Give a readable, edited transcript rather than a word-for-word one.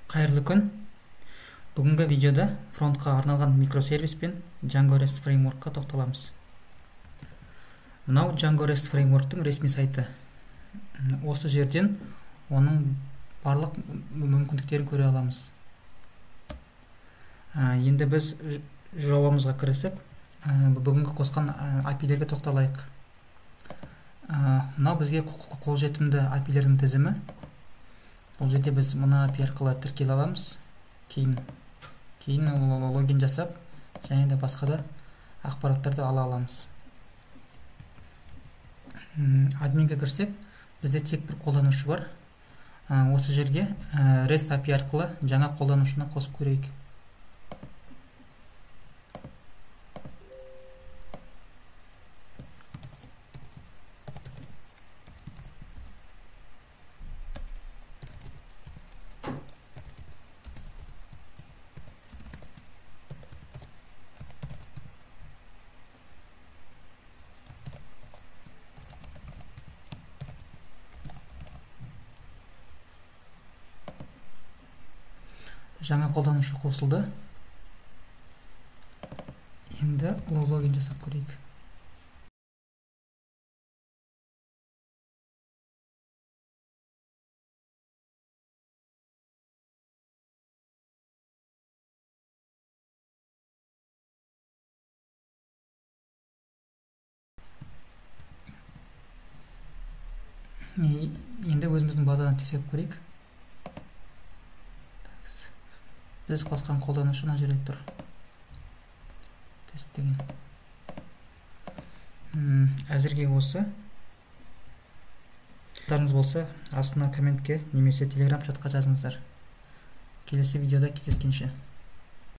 Қайырлы күн. Бүгінгі видеода фронтқа арналған микросервис пен Django REST фреймворкқа тоқталамыз. Мынау Django REST фреймворктың ресми сайты. Осы жерден оның барлық мүмкіндіктерін көре аламыз. Енді біз жобамызға кірісіп, бүгінгі қосқан API-лерге тоқталайық. Мынау бізге қолжетімді API-лердің тізімі. Бұл жерде біз мына API арқылы тіркеле аламыз. Кейін логин жасап, және де басқа да ақпараттарды ала аламыз. Админге кірсек, бізде тек бір қолданушы бар. Осы жерге REST API арқылы жаңа қолданушыны қосып көрейік. Жаңа қолданушы қосылды. Енді логин жасап көрейік. Енді өзіміздің базадан тексеріп көрейік. Біз қосқан қолданушы мына жерде тұр. Тест деген. Әзірге осы. Сұрақтарыңыз болса, астына комментке немесе Telegram чатқа жазыңыздар. Келесі видеода кездескенше.